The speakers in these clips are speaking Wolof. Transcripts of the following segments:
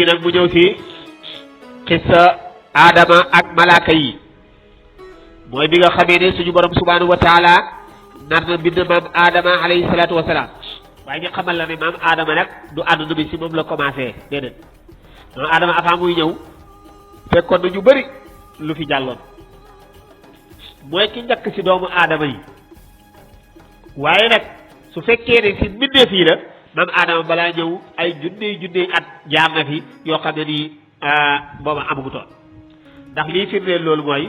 léegi nag mu ñëw ci xissa aadama ak malaaka yi mooy bi nga xamee ne suñu borom subhanahu wa taala nar na bind maam aadama alayhi salaatu wasalaam waaye ñu xamal la ne maam aadama nag du àdduna bi si moom la commencé déedéet maam aadama avant muy ñëw fekkoon na ñu bëri lu fi jàlloon mooy ki njëkk ci doomu aadama yi waaye nag su fekkee ne si mbindeef yi la maam aadama balaa ñëw ay junney at jaar na fi yoo xam ne nii booba amagutoon ndax lii firndeel loolu mooy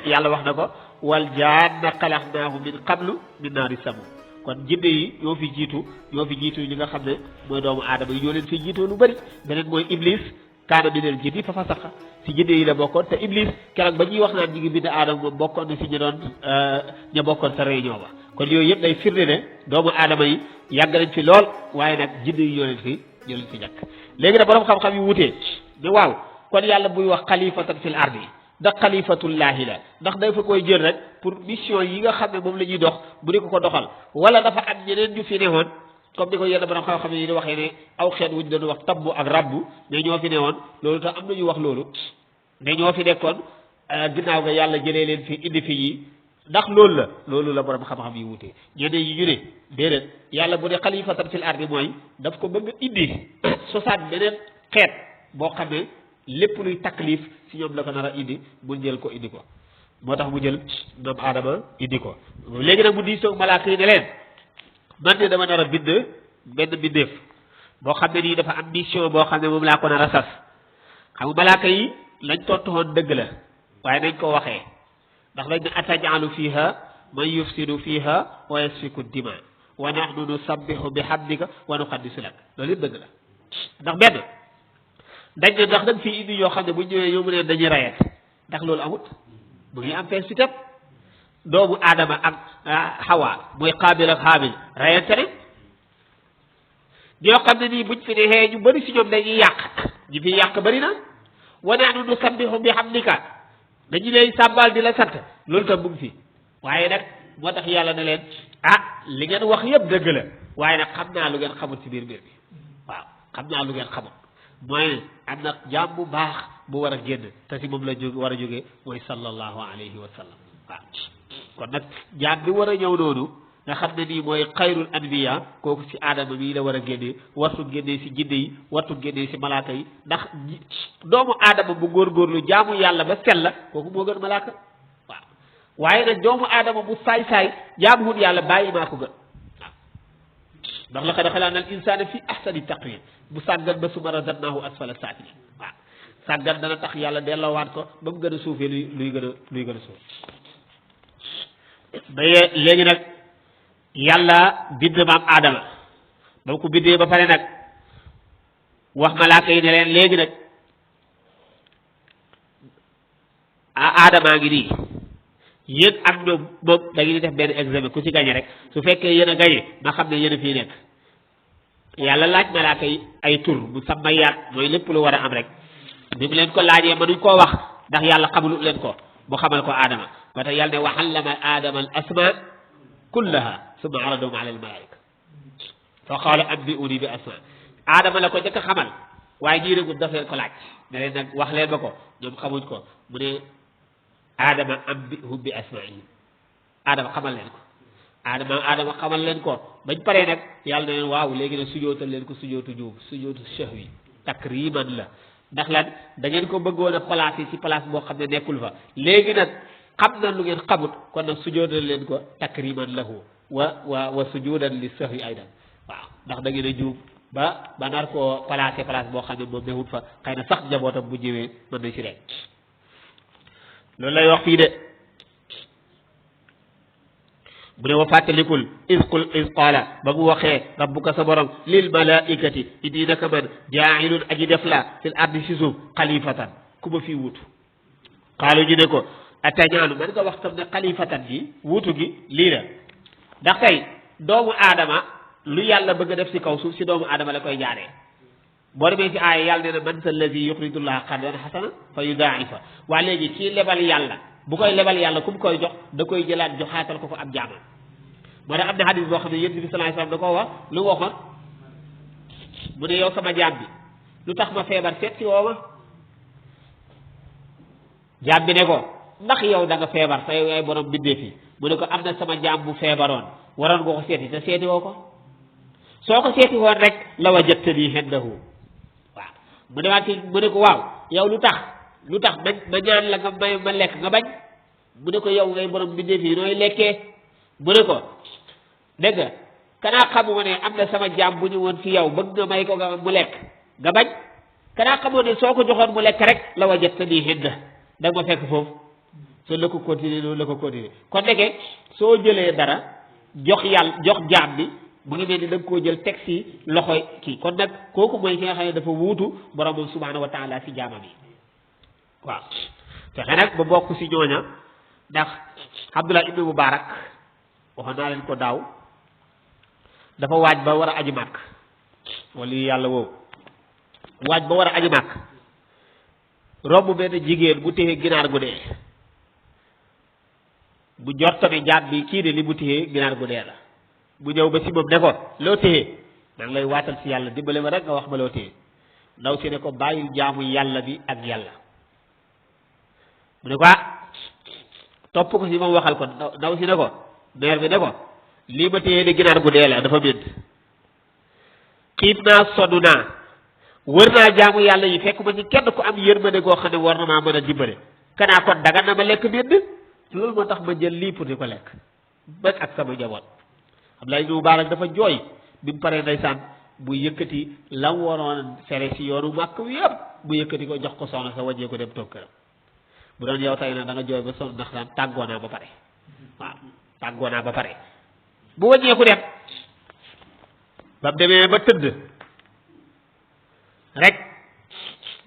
yàlla wax na ko wal jaanna xalaqnaahu min qablu min naari samu kon jinne yi ñoo fi jiitu ñi nga xam ne mooy doomu aadama yi ñoo leen fi jiitoo lu bëri beneen mooy iblis kaana minal jinni fa fasaqa si jinne yi la bokkoon te iblis keroog ba ñuy wax naan ñi ngi bind aadama moom bokkoon na si ña bokkoon sa réunion ba kon yooyu yëpp day firnde ne doomu aadama yi yàgg nañ fi lool waaye nag jinne yi ñoo leen fi ñàkk léegi nag borom xam-xam yi wutee ne waaw kon yàlla buy wax xalifatan fil ardi ndax xalifatullahi la ndax dafa koy jël rek pour mission yi nga xam ne moom la ñuy dox bu di ko doxal wala dafa am ñeneen ñu fi newoon comme ni ko yenn borom xam-xam yi di waxee ne aw xeet wuñ doon wax tabbu ak rabbu ne ñoo fi newoon loolu tax am na ñu wax loolu ne ñoo fi nekkoon ginnaaw ga yàlla jëlee leen fi indi fi yi ndax loolu la borom xam-xam yi wutee ñeneen yi ñu ne déedéet yàlla bu ne xalifatan fil ardi mooy daf ko bëgg indi sosaat beneen xeet boo xam ne lépp luy taklif si ñoom la ko nar a indi mu jël ko indi ko moo tax mu jël maam aadama indi ko léegi nag mu diisoo malaaka yi ne leen man de dama nar a bind benn bindeef boo xam ne nii dafa am mission boo xam ne moom laa ko nar a sas xam nga malaaka yi lañ tontu woon dëgg la waaye nañ ko waxee ndax lañ ne atajalu fiha man yufsidu fiha wa yasfiku dima wa nahnu nusabbihu bihamdika wa nuqaddisu lak loolu yëpp dëgg la ndax benn dañ ne ndax dañ fii indi yoo xam ne bu ñëwee yow mu ne dañuy rayet ndax loolu amut mu ngi am fees fi tam doomu aadama ak xawa mooy xaabil ak xaabil rayante ne ñoo xam ne nii buñ fi ne xee ñu bëri si ñoom dañuy yàq ñu fi yàq bëri na wa nahnu nusabbihu bihamdika dañu lay sàbbal di la sant loolu tam mu ngi fi waaye nag moo tax yàlla ne leen li ngeen wax yëpp dëgg la waaye nag xam naa lu ngeen xamul ci biir mbir bi waaw xam naa lu ngeen xamul mooy am na jaam bu baax bu war a génn te si moom la war a jógee mooy sallallahu alayhi wa sallam waaw kon nag jaam bi war a ñëw noonu nga xam ne nii mooy xayrul anbiya kooku si aadama bii la war a génnee wartu génnee si jinne yi wartu génnee si malaaka yi ndax doomu aadama bu góorgóorlu jaamu yàlla ba sell la kooku moo gën malaaka waaw waaye nag doomu aadama bu saay-saay jaamuwul yàlla bàyyi maa ko gën waaw ndax laqad xalaqnal insaana fi ahsani taqwiim bu sàggan ba summa radadnaahu asfala saafiliin waaw sàggan dana tax yàlla delloowaat ko ba mu gën a suufee luy gën a suuf ba léegi nag yàlla bind maam aadama ba mu ko bindee ba pare nag wax malaaka yi ne leen léegi nag aadamaa ngi nii yéen ak ñoom moom da ngeen di def benn examen ku ci gañe rek su fekkee yéen a gañe ma xam ne yéen a fii nekk yàlla laaj malaaka yi ay tur bu sammayaat mooy lépp lu war a am rek bi mu leen ko laajee mënuñ koo wax ndax yàlla xamul leen ko mu xamal ko aadama moo tax yàlla ne wa allama aadama al asma kullaha summa aradahum ala al malaika fa qaala anbi'uni bi asma aadama la ko njëkk a xamal waaye ñii nag daf leen ko laaj ne leen nag wax leen ma ko ñoom xamuñ ko mu ne aadama anbi'hum bi asma'ihim aadama xamal leen ko aadama xamal leen ko bañ paree nag yàlla na leen waaw léegi nag sujootal leen ko sujootu juub sujootu shahwi takriman la ndax lan da ngeen ko bëggoon a placé ci place boo xam ne nekkul fa léegi nag xam na lu ngeen xamut kon nag sujootal leen ko takriman lahu wa sujudan li sahwi aydan waaw ndax da ngeen a juub ba nar koo placé place boo xam ne moom newut fa xëy na sax njabootam bu ñëwee mën na ci rek loolu lay wax fii de bu ne wa fàttalikul is qaala ba mu waxee rabbuka sa borom lil malaikati inni naka man jaa'ilun aji def la fil ardi si suuf xalifatan ku ma fii wutu xaalu ñu ne ko atañaanu man nga wax tam ne xalifatan ji wutu gi lii la ndax tey doomu aadama lu yàlla bëgg a def si kaw suuf si doomu aadama la koy jaaree boo demee ci aaya yàlla nee na man sa lazi yuqridullaha qardan hasana fa yudaa'ifa waa léegi kii lebal yàlla bu koy lebal yàlla ku mu koy jox da koy jëlaat joxaatal ko ab jaamam moo tax am na hadis boo xam ne yonent bi sallallahu alayhi wasallam da koo wax lu waxoon mu ne yow sama jaam bi lu tax ma feebar seet si woo ma jaam bi ne ko ndax yow da nga feebar te yow yaay borom bindee fi mu ne ko am na sama jaam bu feebaroon waroon nga ko seeti te seeti woo ko soo ko seeti woon rek la wajadtanii indahu waaw mu ne waat mu ne ko waaw yow lu tax ma ñaan la nga may ma lekk nga bañ mu ne ko yow ngay borom bindee fi nooy lekkee mu ne ko dégg nga kanaa xamoo ne am na sama jaam bu ñu woon fi yow bëgg nga may ko nga mu lekk nga bañ kanaa xamoo ne soo ko joxoon mu lekk rek la wajadtanii indahu da nga ma fekk foofu soo la ko continuer loolu la ko continuer kon nekke soo jëlee dara jox jaam bi mu ngi mel ni da nga koo jël teg si loxo kii kon nag kooku mooy ki nga xam ne dafa wuutu boromam subhanahu wa taala si jaamam yi waaw fexe nag ba bokk si ñooña ndax Abdullah ibnu Mubarak waxoon naa leen ko daaw dafa waaj ba war a aji màkk wala yàlla woowu waaj ba war a aji màkk romb benn jigéen bu téye ginaar gu dee bu jortone jaam bi kii de li mu téye ginaar gu dee la bu ñëw ba si moom ne ko loo téye maa ngi lay waatal si yàlla dimbale ma rek nga wax ma loo téye ndaw si ne ko bàyyil jaamu yàlla bi ak yàlla mu ne ko topp ko si moom waxal ko ndaw si ne ko meer bi ne ko lii ma téye de ginaar gu dee la dafa médd xiif naa sonn naa wër naa jaamu yàlla yi fekk ma ci kenn ku am yërmande goo xam ne war na maa mën a dimbale kanaa kon daga na ma lekk médd loolu moo tax ma jël lii pour di ko lekk man ak sama njaboot Abdoulaye ibnu Mubarak dafa jooy bi mu paree ndeysaan bu yëkkati la waroon fere si yoonu màkk wi yëpp bu yëkkati ko jox ko soxna sa wàññee ko dem toog këram bu doon yow tey nag da nga jooy ba sonn ndax daan tàggoo naa ba pare waaw tàggoo naa ba pare bu wàññeeku dem ba mu demee ba tëdd rek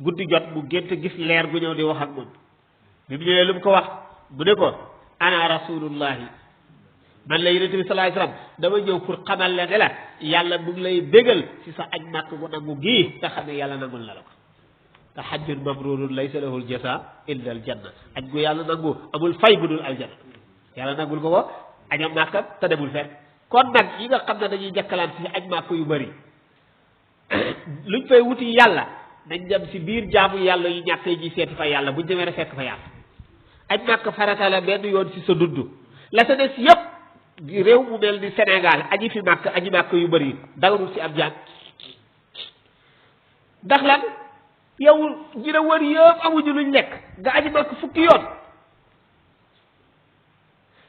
guddi jot mu gént gis leer gu ñëw di wax ak moom bi mu ñëwee lu mu ko wax mu ne ko ana rasulullahi man la yonent bi sallallahu alayhi wasallam dama ñëw pour xamal la ne la yàlla mu ngi lay bégal ci sa aj màkk bu nangu gii nga xam ne yàlla nangul na la ko te hajjun mabrurun laysa lahul jasa illa al janna aj gu yàlla nangu amul fay bu dul aljanna yàlla nangul ko ko ajam màkka te demul fenn kon nag yi nga xam ne dañuy jàkkalaan ci aj màkk yu bari luñ fay wuti yàlla dañ dem si biir jaamu yàlla yu ñàkk yi seeti fa yàlla buñ demee rek fekk fa yàlla aj màkk farata la benn yoon si sa dund la sa des yëpp réew mu mel ni Sénégal aji fi màkk aji màkk yu bari daganul si ab jaam ndax lan yow ñi la wër yëpp amuñu luñ lekk nga aji màkk fukki yoon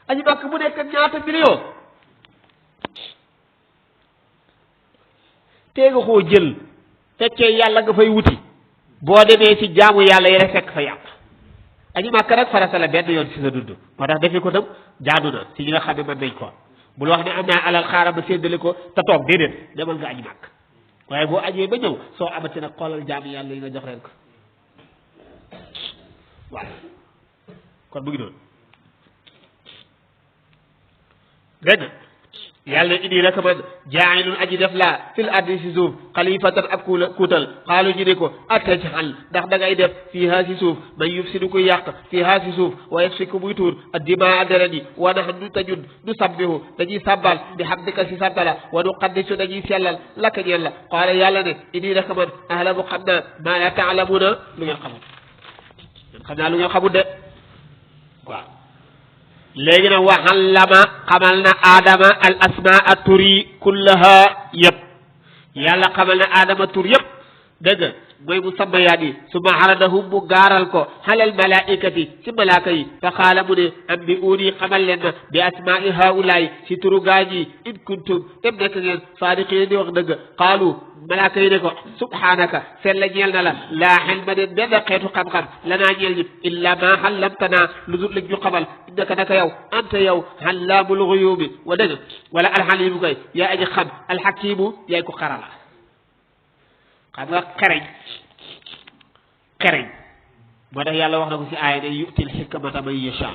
aji màkk bu nekk ñaata million tee nga koo jël fekkee yàlla nga fay wuti boo demee ci jaamu yàlla yi rek fekk fa yàlla aji màkk nag farata la benn yoon ci sa dund moo tax defi ko tam jaadu na ci ñi nga xam ne mën nañ ko bul wax ne am naa alal xaaral ba séddale ko te toog déedéet demal nga aji màkk waaye boo ajee ba ñëw soo amati nag xoolal jaamu yàlla yi nga jox leen ko waaw kon mu ngi doon dégg nga yàlla indi rek man jaa'ilun aji def laa fil ardi si suuf xalifatan ab kuutal xaalu ñu ne ko atajal ndax da ngay def fiihaa si suuf man yufsidu ko yàq fiihaa si suuf wa yasfiku muy tuur addimaa deret yi wa nahnu te ñun nu sabbihu dañuy sabbal bi hamdika si santala wa nu qaddisu dañuy sellal laka ñeel la qaala yàlla ne indi rek man ahlamu xam naa maa la ta'lamuuna lu ngeen xamul xam naa lu ngeen xamul de waaw léegi nag wa allama xamal na aadama al asmaa turi kullaha yëpp yàlla xamal na aadama tur yëpp dégg nga mooy mu sammayaat yi summa aradahum mu gaaral ko xalal malaikati ci malaaka yi fa xaala mu ne am bi uuni xamal leen ma bi asmaai haulaay si turu gaañ yi in kuntum dem nekk ngeen saadiqiin di wax dëgg qaalu malaaka yi ne ko subhanaka seen la ñeel na la laa xelma ne benn xeetu xam-xam lanaa ñeel ñi illa ma xallamtanaa lu dul lañ ñu xamal innaka naka yow anta yow xallaamul xuyuumi wa dëgg wala alxalimu koy yaa aji xam alxakimu yaay ko xarala xam nga xereñ moo tax yàlla wax na ko ci aaya ne yu'til xikmata man yasha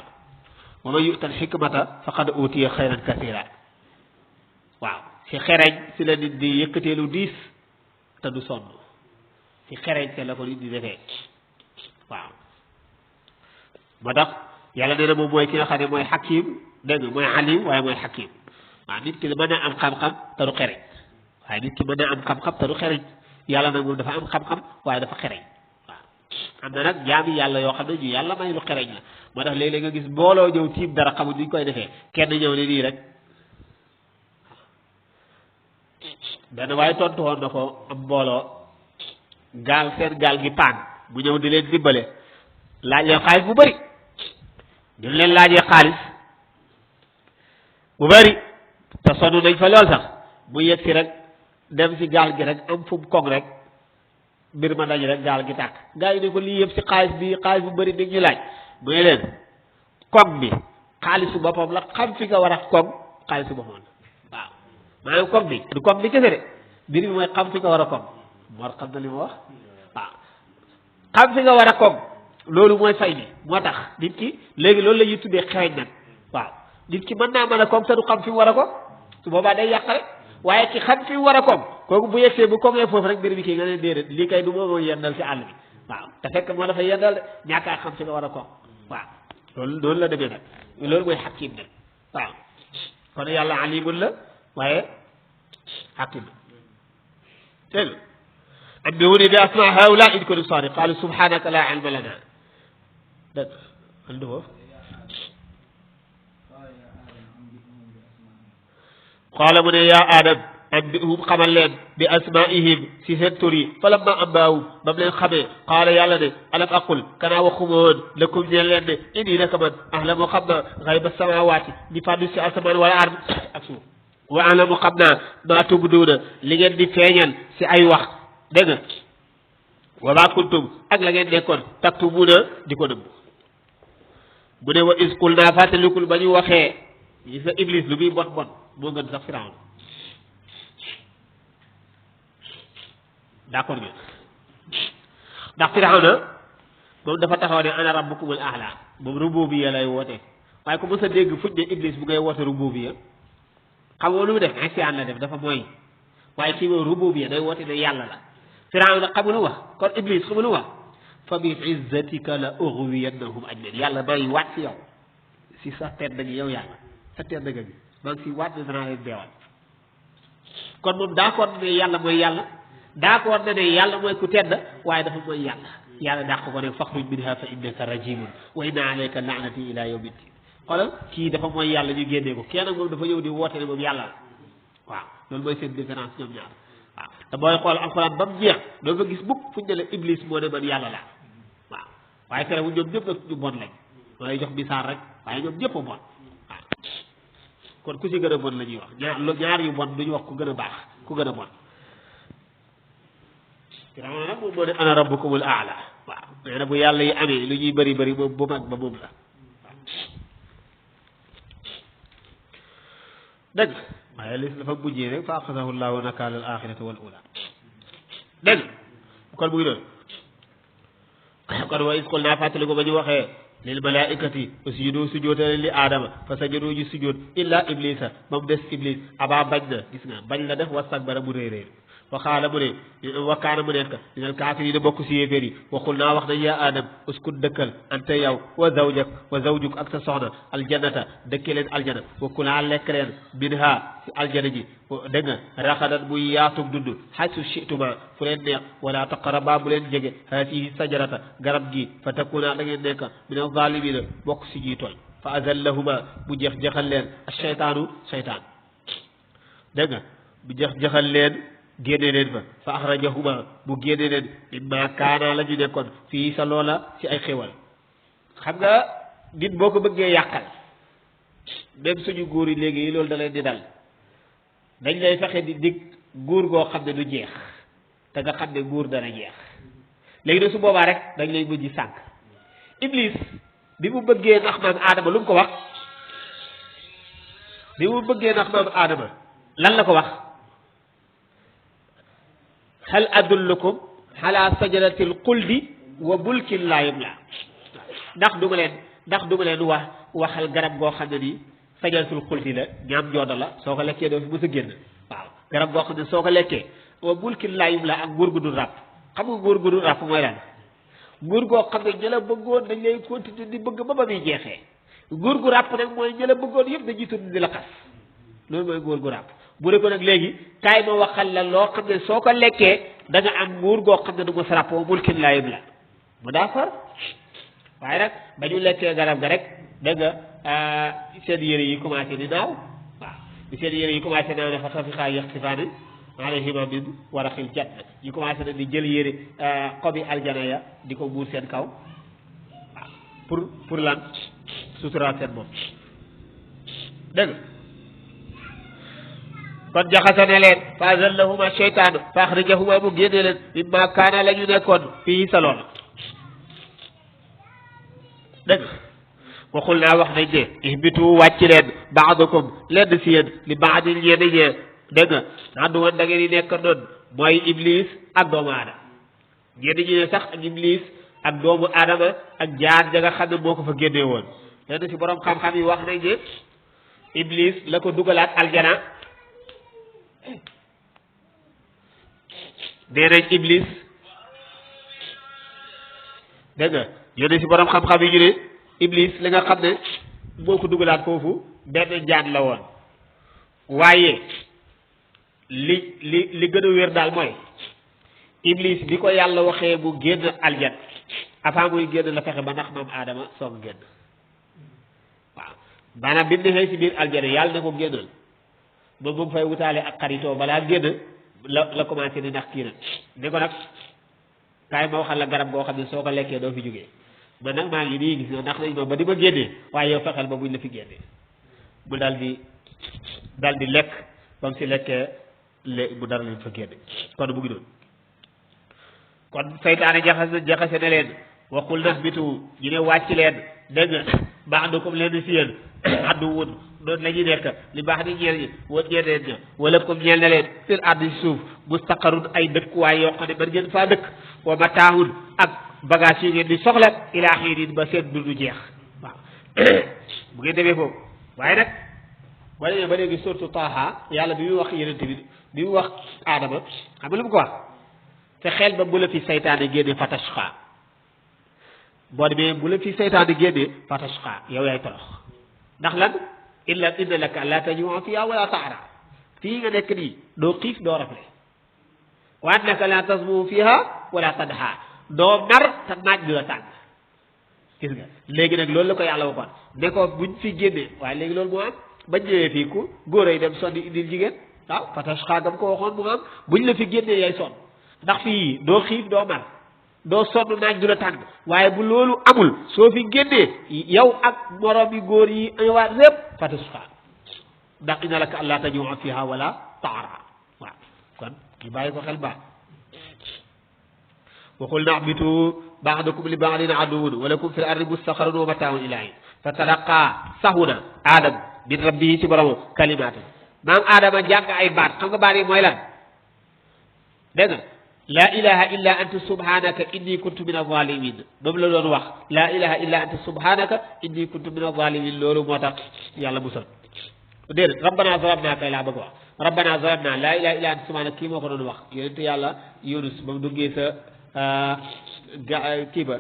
wa man yu'tal xikmata faqad utiya xayran kasira waaw ci xereñ ci la nit di yëkkatee lu diis te du sonn ci xereñ te la ko nit di defee waaw moo tax yàlla nee na moom mooy ki nga xam ne mooy xakim dégg nga mooy alim waaye mooy xakim waaw nit ki mën na am xam-xam te du xereñ waaye nit ki mën na am xam-xam te du xereñ yàlla nag moom dafa am xam-xam waaye dafa xereñ waaw am na nag jaami yàlla yoo xam ne ñu yàlla may lu xereñ la moo tax léeg-léeg nga gis mbooloo ñëw tiim dara xamuñ duñ koy defee kenn ñëw ne nii rek benn waaye tontu woon na ko am mbooloo gaal seen gaal gi paan mu ñëw di leen dimbale laaj leen xaalis bu bëri ñu leen laajee xaalis bu bëri te sonn nañ fa lool sax mu yegg si rek dem si gaal gi rek am fu mu koŋ rek mbir ma dañ rek gaal gi tàkk gaa yi ne ko lii yëpp si xaalis bu bëri bi ñu laaj mu ne leen koŋ bi xaalisu boppam la xam fi nga war a koŋ xaalisu boppam la waaw maanaam koŋ bi du koŋ bi kese de mbir bi mooy xam fi nga war a koŋ moo xam na li ma wax waaw xam fi nga war a koŋ loolu mooy fay bi moo tax nit ki léegi loolu la ñuy tuddee xereñ nag waaw nit ki mën naa mën a koŋ te du xam fi mu war a koŋ su boobaa day yàq rek waaye ki xam fi mu war a koŋ kooku bu yegsee bu koŋee foofu rek mbir bi kii nga ne déedéet lii kay du moo yendal ci àll bi waaw te fekk moo dafa yendal de ñàkk a xam fi nga war a koŋ waaw loolu la demee nag loolu mooy xakim nag waaw kon yàlla alimul la waaye xakim dégg nga anbi'uunii bi asmaa'i haa'ulaa'i in kuntum saadiqiin qaaluu subhaanaka laa ilma lanaa dégg nga foofu qaala mu ne yaa Adam anbi'hum xamal leen bi asmaa'ihim si seen tur yi falammaa anba'ahum ba mu leen xamee qaala yàlla ne alam aqul kanaa waxuma woon lakum ñeen leen ne innii naka man a'lamu xam naa ghayba samaawaati li fàddu si asamaan wala ard ak suuf wa a'lamu xam naa maa tubduuna li ngeen di feeñal si ay wax dégg nga wa maa kuntum ak la ngeen nekkoon taktumuuna di ko nëbb mu ne wa iz qulnaa fàttalikul ba ñu waxee gis nga Iblis lu muy bon bon moo gën sax Firawna d'accord ngeen ndax Firawna moom dafa taxaw ne ana rabbukumul a'la moom rububiyya lay woote waaye ku mës a dégg fuñ ne Iblis bu ngay woote rububiyya xam nga lu mu def isyaan la def dafa mooy waaye kii moom rububiyya day woote ne yàlla la Firawna xam nga lu wax kon Iblis xam nga lu wax fa bi izzatika la ughwiyannahum ajma'iin yàlla may waat si yow si sa tedd gi yow yàlla sa tedd nga gi maa ngi si waat ne danaa leen beewal kon moom d'accord na ne yàlla mooy yàlla d'accord na ne yàlla mooy ku tedd waaye dafa mooy yàlla dàq ko ne fakhruj minhaa fa innaka rajiimun wa inna alayka la'nati ila yawmi ddin xoolal kii dafa mooy yàlla ñu génnee ko kenn moom dafa ñëw di woote ne moom yàlla la waaw loolu mooy seen différence ñoom ñaar waaw te booy xool alxuraan ba mu jeex doo fa gis mukk fuñ ne la Iblis moo ne man yàlla la waaw waaye terewul ñoom ñëpp nag ñu bon lañ ma lay jox misaal rek waaye ñoom ñëpp a bon waaw kon ku ci gën a bon la ñuy wax ñaar yu bon duñu wax ku gën a baax ku gën a bon Firawna nag moom moo ne ana rabbukumul a'la waaw nee na bu yàlla yi amee lu ñuy bëri bëri moom bu mag ba moom la dëgg waaye lis dafa bujjee rek fa axasahu llahu nakaala al axirati wal ula dëgg kon muy doon kon wa is qulnaa fàttali ko ba ñu waxee lil malaikati usjudu sujjóotale li aadama fa sajadu ñu sujjóot illa iblisa ba mu des iblis aba bañ na gis nga bañ la def wastakbara mu réy réy wa xaala mu ne wa kaana mu nekk minal kaafiriina bokk si yéeféer yi waxul naa wax nañ yaa aadam uskun dëkkal ante yow wa zawjuk ak sa soxna aljannata dëkke leen aljana wa kulaa lekk leen minha si aljana ji dégg nga raxadan muy yaatug dund haysu shi'tuma fu leen neex wala taqraba bu leen jege haatihi sajarata garab gi fa takuna da ngeen nekk min azaalimiina bokk si ñuy tooñ fa azallahuma bu jeex jaxal leen asheytaanu seytaan dégg nga bu jeex jaxal leen génne leen fa axrajahuma bu génne leen mimma kaana la ñu nekkoon fii sa loola ci ay xéwal xam nga nit boo ko bëggee yàqal même suñu góor yi léegi loolu da leen di dal dañ lay fexe di dig nguur goo xam ne du jeex te nga xam ne nguur dana jeex léegi nag su boobaa rek dañ lay mujj sànq Iblis bi mu bëggee nax maam Adama lu mu ko wax bi mu bëggee nax maam Adama lan la ko wax hal adullukum ala sajaratil xuldi wa mulkin laa yablaa ndax du ma leen waxal garab goo xam ne nii sajaratul xuldi la ñaam jooda la soo ko lekkee doo fi mës a génn waaw garab goo xam ne soo ko lekkee wa mulkin laa yablaa ak nguur gu dul ràpp xam nga nguur gu dul ràpp mooy lan nguur goo xam ne ña la bëggoon dañ lay continuer di bëgg ba muy jeexee nguur gu ràpp nag mooy ña la bëggoon yëpp dañuy tudd di la xas loolu mooy nguur gu ràpp bu ne ko nag léegi kaay ma waxal la loo xam ne soo ko lekkee da nga am nguur goo xam ne du ma sarapoo mulkin laa yëb la mu d'accord waaye nag ba ñu lekkee garab ga rek da nga seen yére yi commencé di naaw waaw di seen yére yi commencé naaw ne fa tafiqaa yaxsifaani alayhima min waraqil janna ñu commencé nag di jël yére xobi aljana ya di ko muur seen kaw waaw pour lan suturaal seen bopp dégg kon jaxase ne leen fa azallahuma sheytaanu fa axrajahuma mu génne leen mimma kaana la ñu nekkoon fii sa loola dégg waxul naa wax nañ ne ihbitu wàcc leen baadukum lenn si yéen li baadin ñeen ñee dégg nga àndu woon da ngeen di nekk noonu mooy iblis ak doomu aadama ñenn ñi ne sax ak iblis ak doomu aadama ak jaan ja nga xam ne moo ko fa génnee woon lenn si borom xam-xam yi wax nañ ne iblis la ko dugalaat aljana nee nañ iblis dégg nga yenn si borom xam-xam yi ñu ne iblis li nga xam ne moo ko dugalaat foofu benn jaan la woon waaye li gën a wér daal mooy iblis bi ko yàlla waxee mu génn aljan avant muy génn la fexe ba ndax maam aadama soog a génn waaw maanaam bi mu neexee si biir aljana yàlla na ko génnal moom mu fay wutaale ak xaritoo balaa génn la commencé di ndax kii nag ne ko nag kaay ma waxal la garab goo xam ne soo ko lekkee doo fi jógee man nag maa ngi nii gis nga ndax nañ ma ba di ma génnee waaye yow fexeel ba buñ la fi génnee mu dal di lekk ba mu si lekkee mu dara leen fa génne kon mu ngi doon kon seytaane jaxase ne leen waxul nag bitu ñu ne wàcc leen dégg nga baax na comme leen si yéen addu wun noonu la ñuy nekk li baax ni ñeel ñi woon ñeneen ña wala comme ñeel na leen fil ardi si suuf mustaqarun ay dëkkuwaay yoo xam ne man ngeen faa dëkk wa mataahun ak bagage yi ngeen di soxla ilaa xiinin ba seen dundu jeex waaw bu ngeen demee foofu waaye nag ba demee ba léegi surtout Taaha yàlla bi muy wax yenente bi muy wax aadama xam nga lu mu ko wax te xel ba bu la fi saytaane génne fatashqa boo demee bu la fi saytaane génne fatashqa yow yaay torox ndax lan inna laka la tajua fiha wala taara fii nga nekk nii doo xiif doo rafle wa annaka la tasmu fiha wala tadha doo mar te naaj bi la tàng gis nga léegi nag loolu la ko yàlla waxoon ne ko buñ fi génnee waaye léegi loolu moo am bañ ñëwee fii ku góor ay dem sonni indil jigéen waaw fatashqa gam ko waxoon mu am buñ la fi génnee yaay sonn ndax fii doo xiif doo mar doo sonn naaj du la tàng waaye bu loolu amul soo fi génnee yow ak morom yi góor yi ñëwaat lépp fatashqa ndax inna laka allaa tajua fiha wala taara waaw kon ki bàyyi ko xel baax waxul na ahbitu ba'dukum li ba'din aduwwun wa lakum fil ardi mustaqarrun wa mataa'un ilaa hiin fa talaqaa saxuna aadam min rabbihi ci borom kalimaatin maam aadama jàng ay baat xam nga baat yi mooy lan dégg nga laa ilaha illa anta subhanaka inni kuntu min az-zalimin moom la doon wax laa ilaha illa anta subhanaka inni kuntu min az-zalimin loolu moo tax yàlla musal déedéet rabbana zalamna kay laa bëgg wax rabbana zalamna laa ilaha illa anta subhanaka kii moo ko doon wax yonent yàlla Yunus ba mu duggee sa kii ba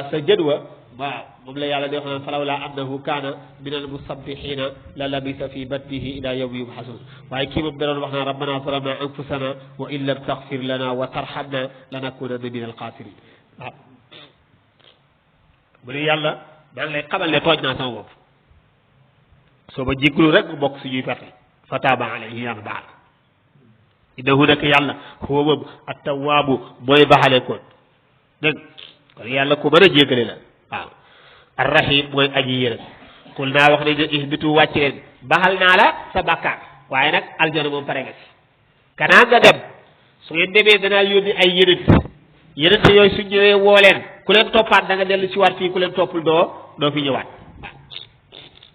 sa jëdwa waaw moom la yàlla di wax naan falawla annahu kaana min al-musabbihina la labisa fi batnihi ila yawmi yub'asun waaye kii moom da doon wax naan rabbana zalamna anfusana wa in lam taghfir lana wa tarhamna lanakunanna min al-khasirin waaw bu ne yàlla maa ngi lay xamal ne tooj naa sama bopp soo ba jéggalu rek mu bokk suñuy perte fa taaba alayhi yàlla baal innahu nak yàlla huwa moom at-tawwaabu mooy baxale koon dégg kon yàlla ku mën a jéggale la waaw ar-rahim mooy aji yërëm xul naa wax nañ ne ihbitu wàcc leen baxal naa la sa bàkkaar waaye nag aljana moom pare nga si kanaa nga dem su ngeen demee danaa yónni ay yenent yooyu suñ ñëwee woo leen ku leen toppaat da nga dellu si waat fii ku leen toppul doo fi ñëwaat waaw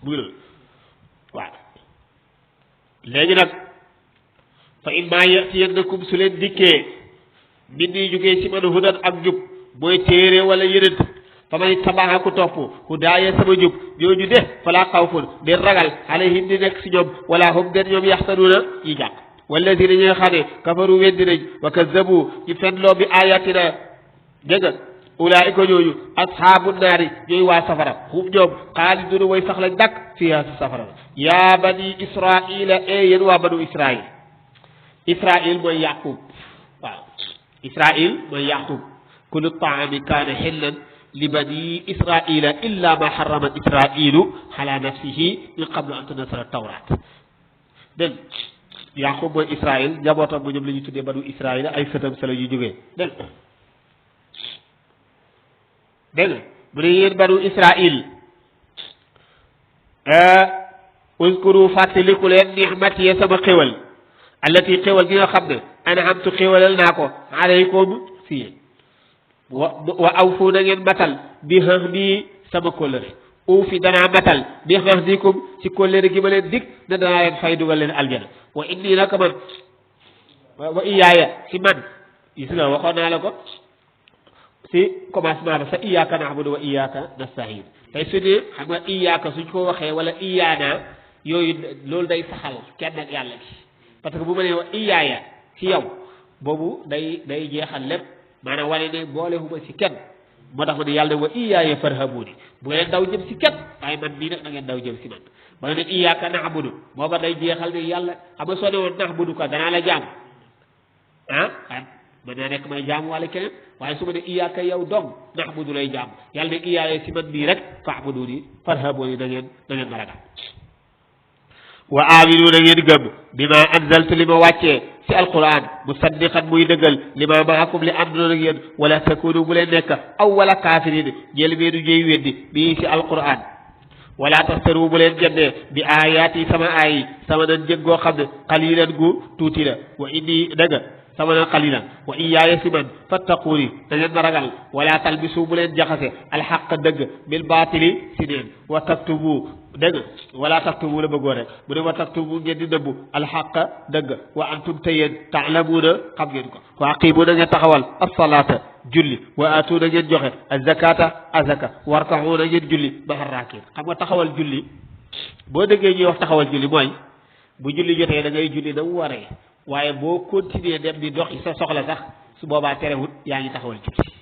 muy loolu waaw léegi nag fa imma yatiyannakum su leen dikkee min nii jógee ci man hudan ak njub mooy téere wala yenent fa man ittaba'a ku topp hudaaya sama njub ñooñu de falaa xawfun den ragal alayhim di nekk si ñoom wala hum den ñoom yaxsanuuna yi jàq walladina ñi nga xam ne kafaru weddi nañ wa kazzabu ñu fenloo bi ayatina dégg nga ulaa'ika ñooñu ashaabu naari ñooy waa safara hum ñoom xaaliduuna way sax lañ dakk fiha si safara yaa bani israila e yéen waa banu israil mooy yaqub waaw Israil mooy Yaqub kullu taami kaana xillan li bani israila illa ma xarama israilu ala nafsihi min qablu an tunazala tawrat dégg Yaqub mooy Israil njabootam ba ñoom la ñuy tuddee banu Israila ay sëtam sa la ñuy jógee dégg dégg mu ne yéen banu Israil uskuru fàttaliku leen nixmati ya sama xéwal allati xéwal gi nga xam ne an'amtu xéwalal naa ko alaykum si yéen wa awfu na ngeen matal bi ahdi sama kóllëre uufi danaa matal bi ahdikum ci kóllëre gi ma leen dig ne danaa leen fay dugal leen aljana wa inni naka man wa iyaaya si man gis nga waxoon naa la ko si commencement ba sa iyyaka na'budu wa iyyaka nasta'in tey su ne xam nga iyyaka suñ ko waxee wala iyaana yooyu loolu day saxal kenn ak yàlla gi parce que bu ma nee wa iyaaya ci yow boobu day jeexal lépp maanaam wane ne boolewuma ci kenn moo tax ma ne yàlla ne wa iyaaya farhabuni bu ngeen daw jëm ci kenn waaye man mii nag na ngeen daw jëm ci man ba ne iyyaka na'budu booba day jeexal ne yàlla xam nga soo ne woon na'budu ko danaa la jaam mën naa nekk may jaam wala keneen waaye su ma ne iyyaka yow dong na'budu lay jaam yàlla ne iyaaya ci man mii rek fa'buduni farhabuni na ngeen ma ragal wa aminu na ngeen gëm bima anzaltu li ma wàccee ci alquran musaddiqan muy dëggal li ma maakum li àndoon ak yéen wala takunu bu leen nekk awwala kaafirin jël meenu ñëy weddi bii ci alquran wala tastaru bu leen jëndee bi ayaati sama ayi sama nan jëg goo xam ne qalilan gu tuuti la wa inni dëgg sama nan qalilan wa iyaaya si man fattaquuni da ngeen ma ragal wala talbisu bu leen jaxase alxaq dëgg bil baatili si neen wa taktubu dëgg wala taktubu la bëggoon rek mu ne wa taktubu ngeen di nëbbu alxaq dëgg wa antum te yéen taalamuuna xam ngeen ko wa aqimu na ngeen taxawal asalaata julli wa aatu na ngeen joxe azakata azaka warkaxu na ngeen julli maxa raakin xam nga taxawal julli boo déggee ñuy wax taxawal julli mooy bu julli jotee da ngay julli na mu waree waaye boo continuer dem di doxi sa soxla sax su boobaa terewut yaa ngi taxawal julli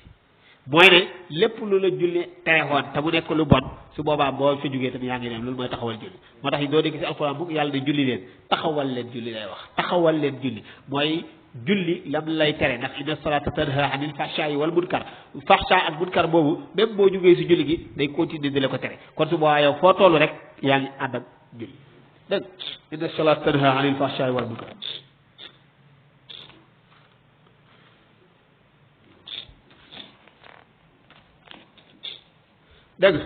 mooy ne lépp lu la julli terewoon te mu nekk lu bon su boobaa boo fa jógee tamit yaa ngi dem loolu mooy taxawal julli moo tax doo dégg ci alxuraan bu yàlla ne julli leen taxawal leen julli lay wax taxawal leen julli mooy julli lam lay tere ndax inna salata tanha anil fahsha'i wal munkar fahsha ak munkar boobu même boo jógee si julli gi day continuer di la ko tere kon su boobaa yow foo toll rek yaa ngi ànd ak julli dégg inna salata tanha anil fahsha'i wal munkar dégg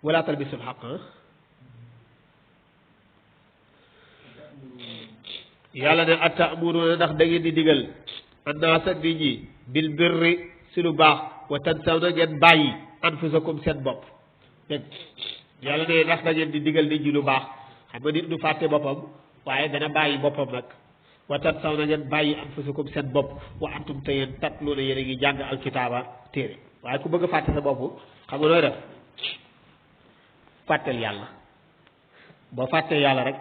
wala talbisul xaq yàlla ne atamuruna ndax da ngeen di digal annaasa nit ñi bil birri si lu baax wa tansawna ngeen bàyyi anfusakum seen bopp dégg yàlla ne ndax da ngeen di digal nit ñi lu baax xam nga nit du fàtte boppam waaye dana bàyyi boppam nag wa tansawna ngeen bàyyi anfusakum seen bopp wa antum te yéen tatluuna yéen a ngi jàng alkitaaba téere waaye ku bëgg a fàtte sa bopp xam nga nooy def fàtteel yàlla boo fàttee yàlla rek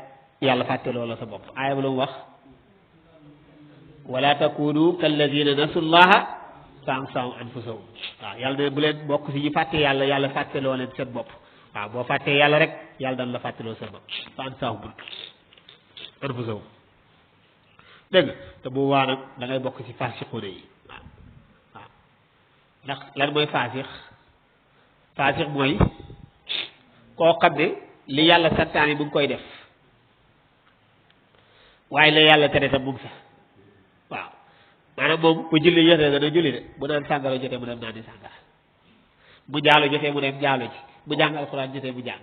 yàlla fàtte loola sa bopp aaya ba la mu wax wala takunu kalladina nasu llaha fa ansahum anfusahum waaw yàlla ne bu leen bokk si ñu fàtte yàlla yàlla fàtte loo leen seen bopp waaw boo fàttee yàlla rek yàlla dana la fàtte loo seen bopp fa ansahum anfusahum dégg te bu waa nag da ngay bokk ci faasiquuna yi waaw waaw ndax lan mooy faasix mooy koo xam ne li yàlla santaane mu ngi koy def waaye la yàlla tere tam mu ngi sax waaw maanaam moom bu julli jotee dana julli de bu naan sàngara jotee mu dem naan di sàngara bu jaalo jotee mu dem jaalo ji bu jàng alxuraan jotee mu jàng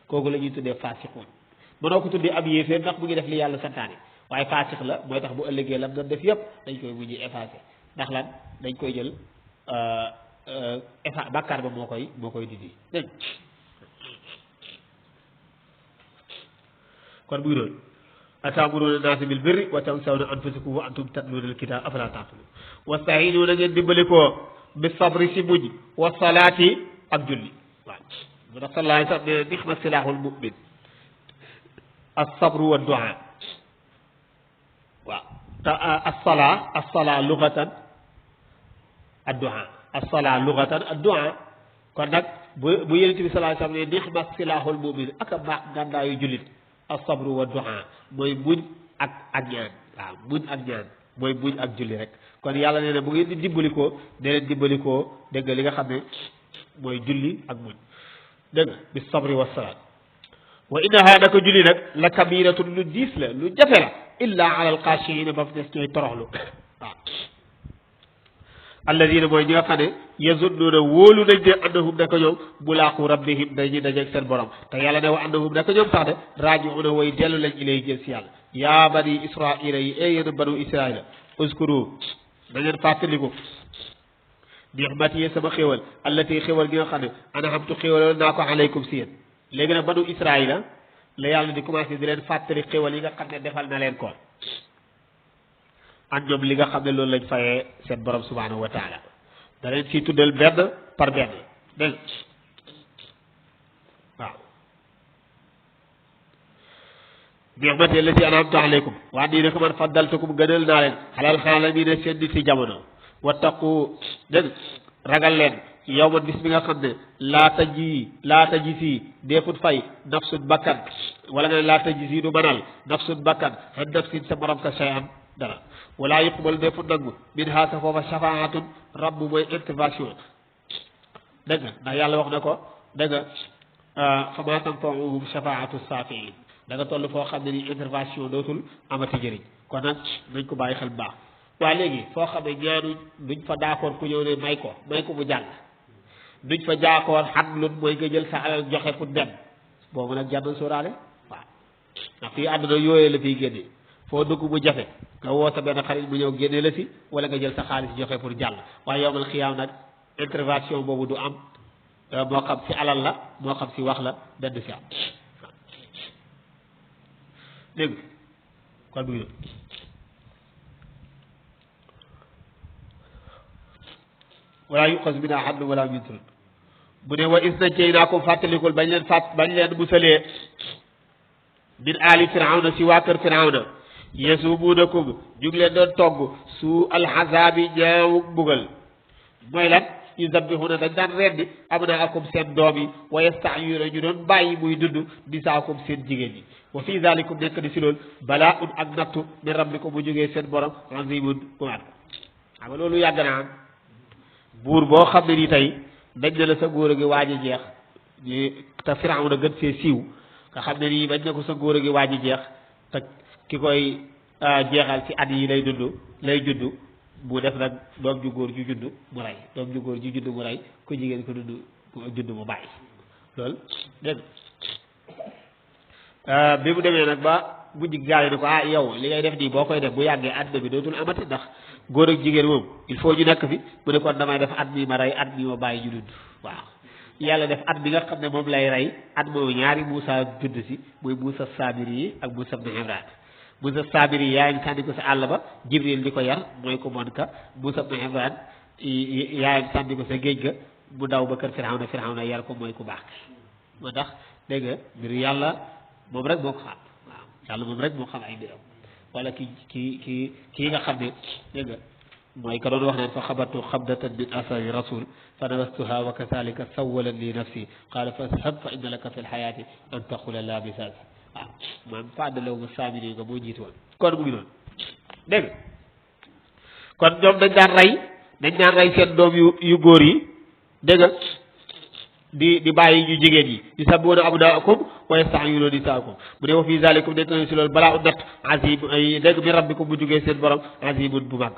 kooku la ñuy tuddee faasiquun mënoo ko tuddee ab yéeféer ndax mu ngi def li yàlla santaane waaye faasix la mooy tax bu ëllëgee lam doon def yëpp dañ koy mujj effacé ndax lan dañ koy jël bàkkaar ba moo koy dindi dégg kon muy doon atamuruna naasa bil birri wa tansawna anfusakum wa antum tatluuna alkitaab afalaa taqilun wasta'iinu na ngeen dimbali ko bi sabri si muñ wa salaati ak julli waaw mu tax sallallahu alayhi wa sallam ne nixma silaahul mu'min as-sabru wa du'a waaw te as-salaa lugatan ad-du'a as-salaa lugatan ad-du'a kon nag bu yonent bi sallallahu alayhi wa sallam ne nixma silaahul mu'min ak a baax gàndaayu jullit as-sabru wa du'a mooy muñ ak ñaan waaw muñ ak ñaan mooy muñ ak julli rek kon yàlla nee na bu ngeen di dimbalikoo ne leen dimbalikoo dégg li nga xam ne mooy julli ak muñ dégg bi sabri wa salaat wa innaha naka julli nag la kabiratun lu diis la lu jafe la illa ala alxaashiina ba fi des ñooy toroxlu waaw alladina mooy ñi nga xam ne yazunnuuna wóolu nañ ne annahum naka ñoom mulaaqu rabbihim dañuy dajeeg seen borom te yàlla ne wa annahum naka ñoom sax de raaji'uuna way dellu lañ ilay jël si yàlla yaa bani israila yi e yéen banu israila uskuru da ngeen fàttaliku nixmati yi sama xéwal allati xéwal gi nga xam ne an'amtu xéwaloon naa ko alaykum si yéen léegi nag banu israila la yàlla di commencé di leen fàttali xéwal yi nga xam ne defal na leen ko ak ñoom li nga xam ne loolu lañ fayee seen borom subhanahu wa taala da leen ciy tuddal benn par benn dégg waaw nixmati allati an'amtu alaykum waa nii naka man faddaltukum gënal naa leen alal aalamiina seen nit si jamono wattaqu dégg ragal leen yow man bis bi nga xam ne laata ji si deefut fay nafsun bakkan wala nga ne laata ji si du manal nafsun bakkan an nafsin sa morom ka shay an dara wala yuqbal deefut nangu min ha sa foofa shafaatun rabb mooy intervention dégg nga ndax yàlla wax na ko dégg nga fa ma tanfa'uhum shafaatu saafiin da nga toll foo xam ne ni intervention dootul amati njëriñ kon nag nañ ko bàyyi xel bu baax waaye léegi foo xam ne ñaanu duñ fa d'accord ku ñëw ne may ko mu jàll duñ fa jaakoor xadlun mooy nga jël sa alal joxe pour dem boobu nag jar na sóoraale waaw ndax fii àdduna yooyee la fiy génne foo dugg mu jafe nga woo sa benn xarit mu ñëw génne la si wala nga jël sa xaalis joxe pour jàll waaye yowmal xiyaam nag intervention boobu du am moo xam si alal la moo xam si wax la benn si am dégg kon bu ngi wala yuqas minha hadlu wala mitrun bu ne wa is na jey naa ko fàttalikul bañ leen musalee min aali firawna si waa kër firawna yasumuunakum ñu ngi leen doon togg su alxasaabi ñaawu mbugal mooy lan yuzabbihuna dañ daan rendi abnaakum seen doom yi wa yastahyuuna ñu doon bàyyi muy dund nisaakum seen jigéen yi wa fii zalikum nekk di si loolu balaa un ak nattu min rabbikum bu jógee seen borom azimun bu mat xam nga loolu yàgg naa buur boo xam ne nii tey dañ ne la sa góor a gi waaj a jeex te Firawna gën see siiw nga xam ne nii bañ ne ko sa góor a gi waaj a jeex te ki koy jeexal ci at yi lay judd mu def nag doom ju góor ju judd mu rey doom ju góor ju judd mu rey ku jigéen ko judd mu bàyyi loolu dégg bi mu demee nag ba mujj gaale ne ko yow li ngay def nii boo koy def bu yàggee àdduna bi dootul amati ndax góor ak jigéen moom il faut ñu nekk fi mu ne kon damay def at mi ma rey at mi ma bàyyi ñu dund waaw yàlla def at bi nga xam ne moom lay rey at moomu ñaari Moussa judd si muy Moussa Samiri yi ak Moussa ibn Imran Moussa Samiri yi yaayam sànni ko sa àll ba Jibril di ko yar mooy ko bon ka Moussa ibn Imran yaayam sànni ko sa géej ga mu daw ba kër Firawna yar ko mooy ku baax moo tax dégg nga mbiru yàlla moom rek moo ko xam waaw yàlla moom rek moo xam ay mbiram wala kii nga xam ne dégg nga mooy ka doon wax naan fa xabartu xabdatan min asari rasul fa nabastuha wa kasalika sawalat li nafsi qala fashab fa inna laka fi lxayaati an taqula la bisas waaw man fàddalewu ma saamini nga moo jiitu woon kon mu ngi noonu dégg nga kon ñoom dañ daan rey seen doom yu góor yi dégg nga di bàyyi ñu jigéen yi yusabbihuna abnaakum wa yastahyuuna nisaakum mu ne wa fii zalikum nekk nañu si loolu balaa u natt azim ay dégg min rabbikum bu jógee seen borom azimun bu mag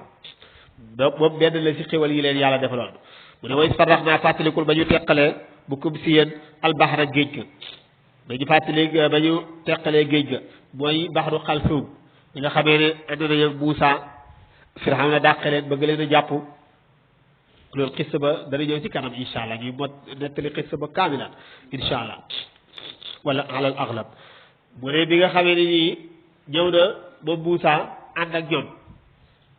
donc moom benn la si xéwal yi leen yàlla defaloon mu ne wa is farraxnaa fàttalikul ba ñu teqalee bu kum si yéen albahra géej ga ba ñu teqalee géej ga mooy baxru xalsuum bi nga xamee ne ànd nañu ak Muusa Firawna dàqe leen bëgg leen a jàpp loolu xissa ba dana ñëw ci kanam incha allah ñuy mot nettali xissa ba kaamilan incha allah wala alal aghlab mu ne bi nga xamee ne nii ñëw na ba Muusa ànd ak ñoom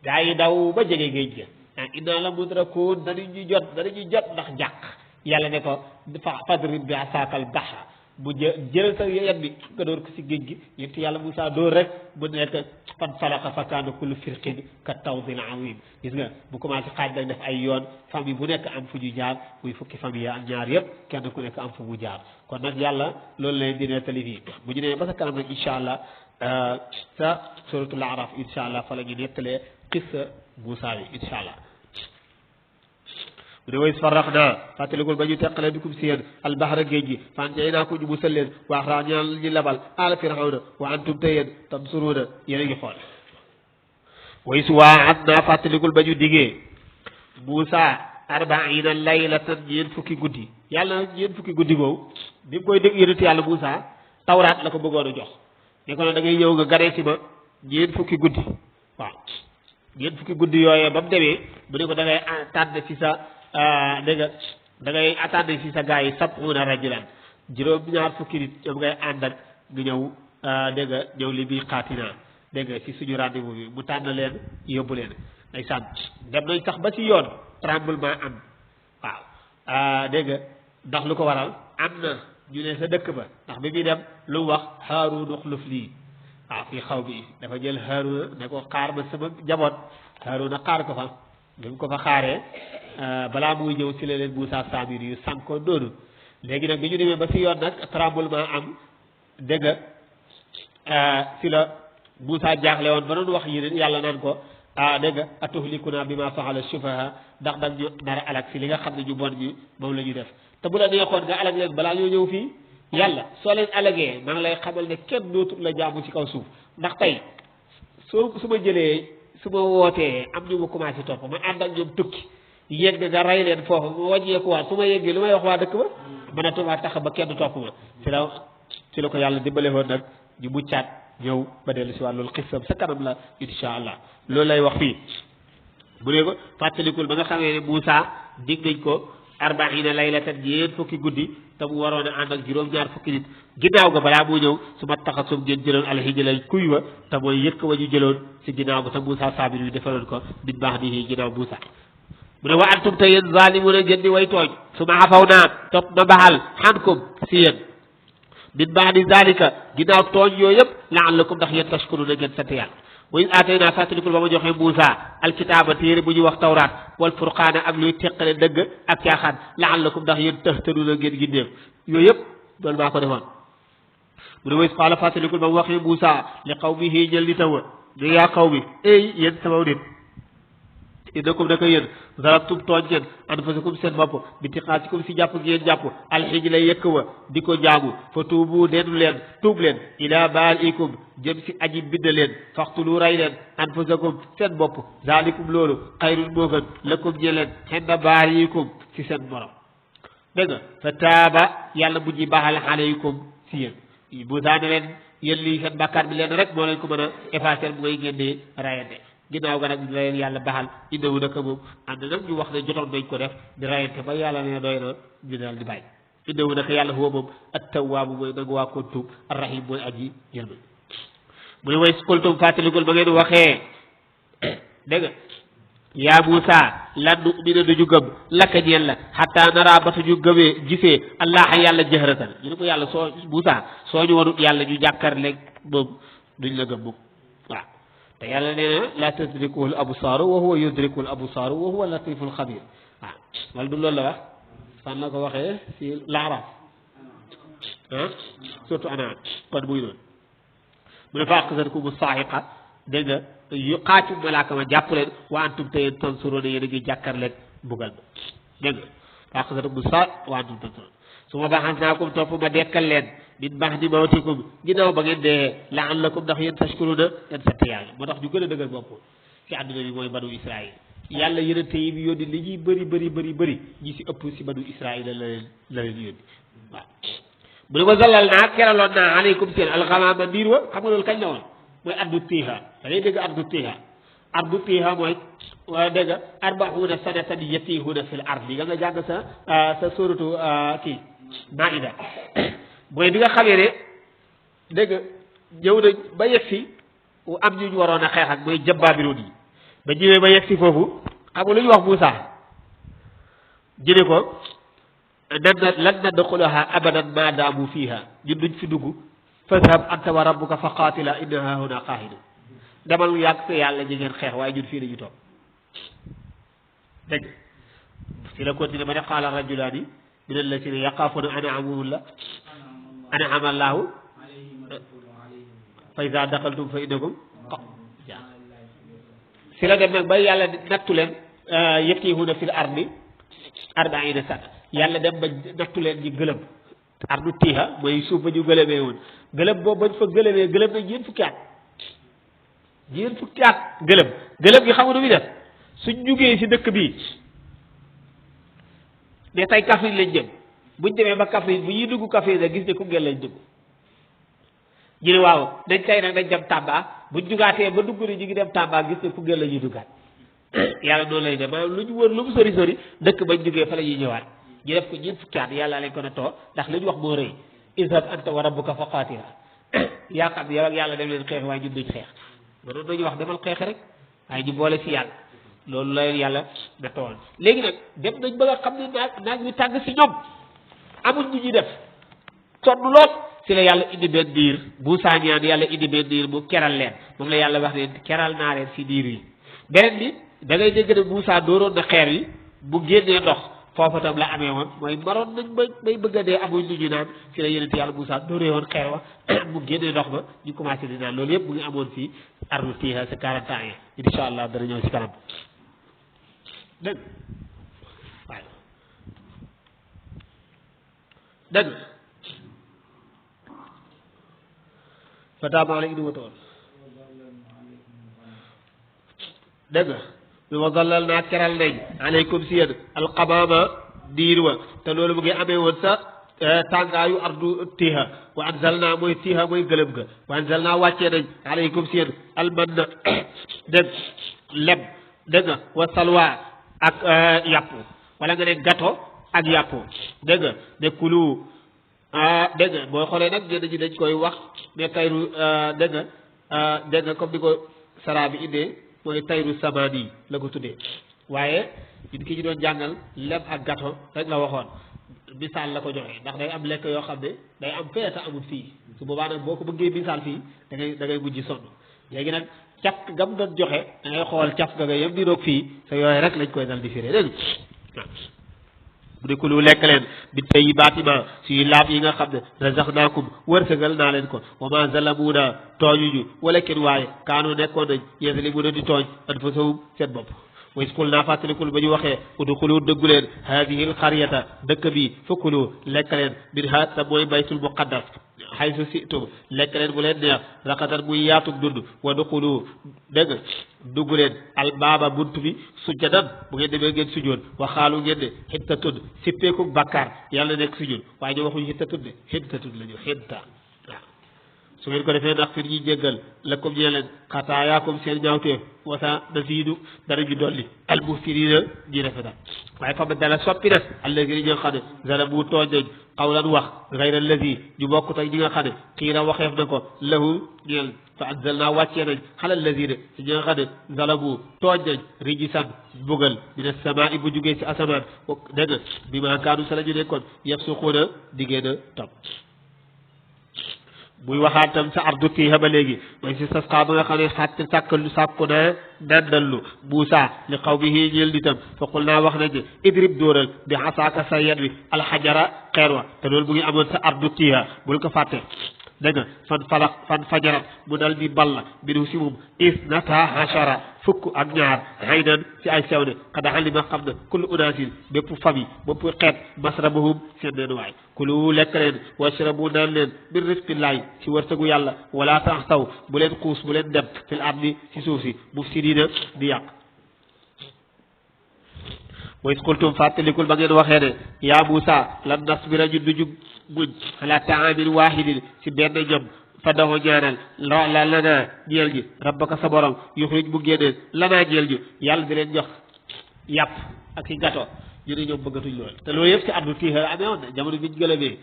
gaa yi daw ba jege géej ga inna la mudrakuun danañu jot ndax jàq yàlla ne ko fadrib bi asaakal bahra mu jël sa yet bi nga dóor ko si géej gi yonent yàlla Moussa dóor rek mu nekk fan falaqa fa kaana kullu firqin ka tawdil azim gis nga bu commencé xaaj day def ay yoon famille bu nekk am fu ñu jaar muy fukki famille ak ñaar yëpp kenn ku nekk am fu mu jaar kon nag yàlla loolu leen di nettali fii bu ñu nee ba sa kanam nag incha allah sa suratul araf incha allah fa la ñu nettalee qissa Moussa bi incha allah mu ne ways farrax naa fàttalikul ba ñu teqale bikum si yéen albahra géej gi fàncey naa ko ñu musal leen waax raa ñaan ñu lebal ala firawna wa antum te yéen tansuruuna yéen a ngi xool ways waat naa fàttalikul ba ñu digee Moussa arbaina laylatan ñeen fukki guddi yàlla ñeen fukki guddi googu bi mu koy dégg yonent yàlla Moussa tawraat la ko bëggoon a jox ne ko ne da ngay ñëw nga gane si ma ñeen fukki guddi waaw ñeen fukki guddi yooyee ba mu demee mu ne ko da ngay tànn fi sa dégg nga da ngay attendre si sa gars yi sab'una rajulan juróom-ñaar fukki nit ñoom ngay ànd ak nga ñëw dégg nga ñëw li bii xaatinaa dégg nga si suñu rendez-vous bi mu tànn leen yóbbu leen ndeysaan dem nañ sax ba si yoon tremblement am waaw dégg nga ndax lu ko waral am na ñu ne sa dëkk ba ndax bi muy dem lu mu wax Haaruna uxluf lii waaw fii xaw bi dafa jël Haaruna ne ko xaar ma sama njaboot Haaruna xaar ko fa bi mu ko fa xaaree balaa muy ñëw si la leen Moussa Samiri yu sànko noonu léegi nag bi ñu demee ba si yoon nag tremblement am dégg nga si la Moussa jaaxle woon ba doon wax yi yàlla naan ko dégg nga atuhlikuna bi ma faala sufaha ndax dag ñu nar alak si li nga xam ne ñu bon ñi moom la ñu def te bu la neexoon nga alag leen balaa ñoo ñëw fii yàlla soo leen alagee maa ngi lay xamal ne kenn dootul la jaamu ci kaw suuf ndax tey su ma jëlee su ma wootee am ñu ma commencé topp ma ànd ak ñoom tukki yegg nga rey leen foofu ma wàññeekuwaat su ma yeggee lu may wax waa dëkk ba mën a tubaab tax ba kenn topp ma ci la ko yàlla dimbale woon nag ñu muccaat ñëw ba dellu si waat loolu xisam sa kanam la insha allah loolu lay wax fii bu ne ko fàttalikul ba nga xamee ne Moussa dig nañ ko arbaina laylatan ñeen fukki guddi te mu waroon a ànd ak juróom-ñaar fukki nit ginnaaw ga balaa moo ñëw su ma taxasum ngeen jëloon alxijlal kuy wa te mooy yëkk wa ñu jëloon si ginnaaw ga te Moussa Samiri yu defaloon ko min baax nii ginnaaw Moussa mu ne wa antum te yéen zalimuna ngeen di way tooñ su ma xafaw naa topp ma baxal xankum si yéen min baadi zalika ginnaaw tooñ yooyu yëpp laallakum ndax yéen tashkuruna ngeen sant yàlla wa iz aataynaa fàttalikul ba ma joxee Moussa alkitaaba téere bu ñuy wax tawraat wal furqaana ak luy teqale dëgg ak caaxaan laallakum ndax yéen tahtaduna ngeen gindeef yooyu yëpp loolu maa ko defoon mu ne wa iz qaala fàttalikul ba mu waxee Moussa li qawmihi ñel ni tawa ne yaa qawmi ey yéen sama nit innakum naka yéen zarabtum tooñ ngeen anfusakum seen bopp bi tiqaatikum si jàpp ngeen jàpp alxijla yëkk wa di ko jaamu fa tuubu denu leen tuub leen ila baalikum jëm si aji bind leen faxtulu ray leen anfusakum seen bopp zalikum loolu xayrun moo gën lakum ñe leen xenda baalikum si seen borom dégg nga fa taaba yàlla mujji baaxal aleykum si yéen Moussa ne leen yéen lii seen bàkkaar bi leen rek moo leen ko mën a effacer bu ngay génnee rayante ginnaaw ga nag di leen yàlla baxal indawu naka moom am na nag ñu wax ne jotoon nañ ko def di rayante ba yàlla ne doy na ñu daal di bàyyi indawu naka yàlla huwa moom at-tawwaabu mooy nangu waa kontum ar-rahim mooy aji yërma mu ne way qultum fàttalikul ba ngeen waxee dégg nga yaa Moussa lan nu'mina duñu gëm laka ñeel la xataa naraa ba ñu gëmee gisee allah yàlla jahratan ñu ne ko yàlla soo Moussa soo ñu wanut yàlla ñu jàkkaarleeg moom duñ la gëm moom waaw te yàlla nee na laa tudrikuhu al absaaru wa huwa yudriku al absaaru wa huwa latiful xabir waaw wala du loolu la wax fan la ko waxee si laaraaf surtout ana kon muy noonu mu ne fa axasatkumu saa'iqa dégg nga yu xaacu malaaka ma jàpp leen wa antum te yéen tansuruuna yéen a ngi jàkkaarleeg mbugal ma dégg nga fa axasatkumu saa'iqa wa antum tansuruuna su ma ba'asnaakum topp ma dekkal leen min ba'di mawtikum ginnaaw ba ngeen dee la'allakum ndax yéen tashkuruuna ngeen sant yàlla moo tax ñu gën a dëgër bopp ci àdduna bi mooy banu Israël yàlla yonente yi bi yónni li ñuy bëri ñi si ëpp si banu Israël la leen yónni waaw mu ne ko zallal naa keraloon naa aleykum seen alxamaama ndiir wa xam nga loolu kañ la woon mooy addu tiiha da ngay dégg addu tiiha mooy dégg nga arbahuuna sanatan yatiihuuna fil ardi nga jàng sa suratu kii Maïda mooy bi nga xamee ne dégg nga ñëw nañ ba yegg si am ñu waroon a xeex ak mooy jabaabiroon yi ba ñëwee ba yegg si foofu xam nga lu ñu wax Moussa jëne ko lan nadxulaha abadan ma daamu fiiha ñun duñ fi dugg fazhab anta wa rabbuka fa qaatila inna haahuna qaa'idun demal yàgg sa yàlla ji ngeen xeex waaye ñun fii lañu toog dégg si la continué ba ne qaala rajulaani min allazina yaxaafuuna an'ama Allahu fa iza daxaltum fa innakum si la dem nag ba yàlla nattu leen yatiihuuna fil ardi arba'iina sana yàlla dem ba nattu leen ñi gëlëm ardu tiiha mooy suuf ba ñu gëlëmee woon gëlëm boobu bañ fa gëlëmee gëlëm nañ ñeent fukki at gëlëm gi xam nga nu muy def suñ jugee si dëkk bii ne tey Kaffrine lañ jëm buñ demee ba Kaffrine bu ñuy dugg Kaffrine rek gis ne Koungheul lañ dugg ñu ne waaw dañ tey nag dañ dem Tamba buñ jugaatee ba dugg ne ñu ngi dem Tamba gis ne Koungheul la ñuy duggaat yàlla noonu lay def maanaam lu ñu wër lu mu sori sori dëkk bañ jógee fa la ñuy ñëwaat ñu def ko ñeent fukki at yàlla lañ ko na too ndax li ñu wax moo rëy izhab anta wa rabbuka fa qaatila yaa xam ne yow ak yàlla dem leen xeex waaye ñun duñ xeex mënoon nañu wax demal xeex rek waaye ñu boole si yàlla loolu la yàlla na tool léegi nag dem nañ ba nga xam ne naaj wi tàng si ñoom amuñ ñu ñuy def sonn lool si la yàlla indi benn diir bu saañaan yàlla indi benn diir mu keral leen moom la yàlla wax ne keral naa leen si diir yi beneen bi da ngay dégg ne Moussa dooroon na xeer yi bu génnee ndox foofa tam la amee woon mooy maroon nañ bay bëgg a dee amuñ lu ñu naan si la yeneen yàlla Moussa dooree woon xeer wa bu génnee ndox ba ñu commencé di naan loolu yëpp mu ngi amoon fii ardu tiiha sa 40 ans yi incha allah dana ñëw si kanam dëgg waaye dëgg fataama aleykum wa tool dëgg bi wa dallal naa keral nañ aleykum si yéen alqamaama diir wa te loolu mu ngi amee woon sa tàngaayu ardu tiiha wa anzalna mooy tiiha mooy gëlëm ga wa anzalna wàccee nañ aleykum si yéen almanna dégg lem dégg nga wa salwa ak yàpp wala nga ne gato ak yàpp dégg nga ne kulu dégg nga boo xoolee nag ñenn ñi dañ koy wax ne tayru dégg nga comme ni ko sara bi indee mooy tayru samani la ko tuddee waaye ñun ki ñu doon jàngal lem ak gato rek la waxoon misaal la ko joxee ndax day am lekk yoo xam ne day am fee te amul fii su boobaa nag boo ko bëggee misaal fii da ngay mujj sonn léegi nag caf gam doon joxe da ngay xool caf ga nga yëpp di roog fii sa yooyu rek lañ koy dal di firé dégg nga bu ne kulu lekk leen bi tayyibaati ma suy laab yi nga xam ne razaqnaakum wërsëgal naa leen ko wa ma zalamuuna tooñuñu wala kenn waaye kaanu nekkoon nañ yazlimuuna di tooñ anfusahum seen bopp wa is qul naa fàttalikul ba ñu waxee udxulu dëggu leen haadihi l xaryata dëkk bi fakulu lekk leen min ha ta mooy baytul muqaddas haysu situm lekk leen bu leen neex raqatan muy yaatug dund wa duxulu dégg nga dugg leen albaaba bunt bi sujjadan bu ngeen demee ngeen sujjoon waxaalu ngeen ne xintatun sippeeku bàkkaar yàlla nekk sujjoon waaye ñu waxuñu xintatun de xintatun la ñu xinta waaw su ngeen ko defee ndax fi ñuy jéggal lakum ñee leen xataayaakum seen ñaawteef wasa nasiidu dara ñu dolli almuhsiniina ñi rafetal waaye fa dala soppi nag allazina ñi nga xam ne zalamu tooñ nañ qawlan wax gayra allazi ñu bokk tey ñi nga xam ne xiira waxeef na ko lahu ñeel fa anzalnaa wàccee nañ xala allazina si ñi nga xam ne zalamu tooñ nañ rijisan mbugal mina samaa'i bu jugee si asamaan dégg nga bi maa kaanu sa la ñu nekkoon yafsuquuna diggéen a topp muy waxaat tam sa ardu tiiha ba léegi mooy si sasqa ba nga xam ne sàkku naa dandallu Muusa li qawmihi ñeel nitam fa qul naa wax nañ ne idrib dóoral bi asaaka sa yet wi alxajara xeer wa te loolu mu ngi amoon sa ardu tiiha bul ko fàtte dégg nga fan fajarat mu dal di balla minu si moom isnata achara fukk ak ñaar haynan ci ay sew ne xad alima xam na kullu unaasin bépp famille bépp xeet masrabahum seen neen waay kulu lekk leen washrabu naan leen min rizqillahi ci wërsëgu yàlla wala taxsaw bu leen xuus bu leen dem fil ardi ci suuf si mufsidiina di yàq wa is qultum fàttalikul ba ngeen waxee ne yaa Muusa lan nasbira ñun duñu muñ ala taamin waahidin ci benn ñam fa daxoo ñaanal la lanaa ñeel ñi rabbaka sa borom yuxrij bu génneel lanaa ñeel ñi yàlla di leen jox yàpp ak i gato ñu ne ñoom bëggatuñ lool te loolu yëpp ci addu tiixa amee woon na jamono biñ gëlëmee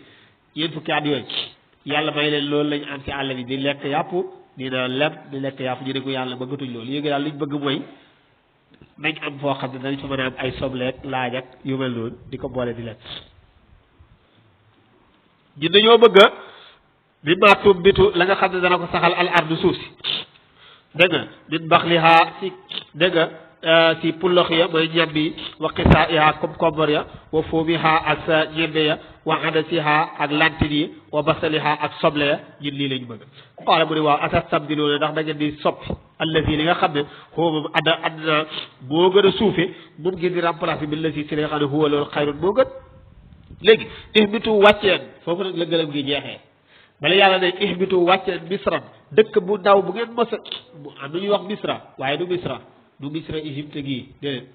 yéen fukki at yooyu yàlla may leen loolu lañ am ci àll bi di lekk yàpp di naan lem di lekk yàpp ñu ne ko yàlla bëggatuñ loolu yéegi daal liñ bëgg mooy nañ am foo xam ne dañ fa mën a am ay sobleek laaj ak yu mel noonu di ko boole di lekk ñun dañoo bëgg bi ma tumbitu la nga xam ne dana ko saxal al ardu suuf si dégg nga min baxlihaa si dégg nga si pullox ya mooy ñambi wa qisaiha comme kombor ya wa foomiha ak sa ñembe ya wa adasiha ak lantin yi wa basaliha ak soble ya ñun lii lañ bëgg xoola mu ne waaw atastabdiluuna ndax da ngeen di soppi allazi li nga xam ne xoo moom adna moo gën a suufe moom ngeen di remplacer bi lazi si li nga xam ne huwa loolu xayrun moo gën léegi ihbitu wàcceen foofu nag la gëlëm gi jeexee bala yàlla ne ihbitu wàcceen misran dëkk bu ndaw bu ngeen mos a am na ñuy wax misra waaye du misra Égypte gii déedéet